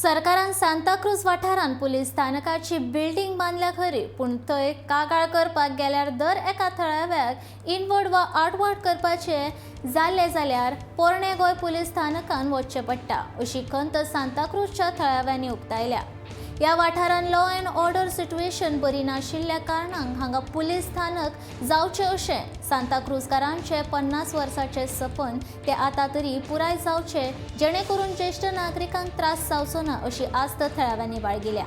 सरकारान सांताक्रूज वाठारांत police स्थानकाची building बांदल्या खरी, पूण थंय कागाळ करपाक गेल्यार दर एका थळाव्याक इनवर्ड वा आउटवर्ड करपाचें जालें जाल्यार पोरणे गोंय पुलीस स्थानकान वचचें पडटा, अशी खंत सांताक्रूजच्या थळाव्यांनी उक्तायल्या. ह्या वाठारांत लॉ अँड ऑर्डर सिट्युएशन बरी नाशिल्ल्या कारणान हांगा पुलीस स्थानक जावचें अशें सांताक्रूजकारांचें 50 वर्साचें सपन तें आतां तरी पुराय जावचें, जेणे करून ज्येश्ठ नागरिकांक त्रास जावचो ना, अशी आस्त थळाव्यांनी बाळगिल्या.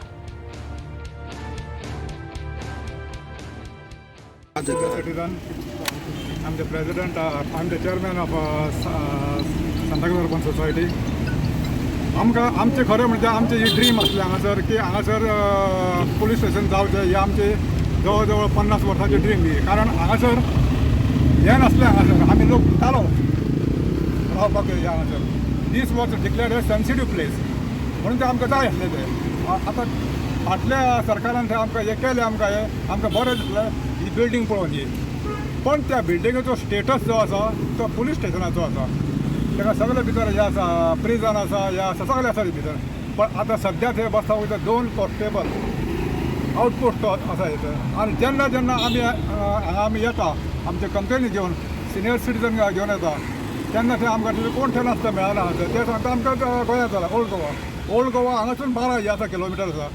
Citizen. I'm the president, I'm the chairman of Santa Cruz Urban Society. आमकां आमचें खरें म्हणजे आमचें ही ड्रीम आसलें हांगासर की हांगासर पुलीस स्टेशन जावचें. ही आमची जवळ जवळ 50 वर्सांची ड्रीम ही, कारण हांगासर हें नासलें. हांगासर आमी लोक भितालो रावपाक. हे हांगासर this was declared a sensitive place म्हणून तें आमकां जाय आसलें तें. आतां फाटल्या सरकारान तें आमकां हें केलें. आमकां हें आमकां बरें दिसलें ही बिल्डींग पळोवन ही, पण त्या बिल्डिंगेचो स्टेटस जो आसा तो पुलीस स्टेशनाचो आसा. ताका सगळे भितर हें आसा, प्रिजन आसा, हें आसा, सगळें आसा भितर. पण आतां सद्या थंय बसता वयता दोन कॉन्स्टेबल आउटपोस्ट आसा इथं. आनी जेन्ना जेन्ना आमी हांगा आमी येता, आमचे कंप्लेनी घेवन, सिनियर सिटीजन घेवन येता, तेन्ना थंय आमकां थंय कोण थंय नासता, मेळना. ते सांगता आमकां गोंयांत चला, ओल्ड गोवा. ओल्ड गोवा हांगासून 12 हे आसा, किलोमिटर आसा.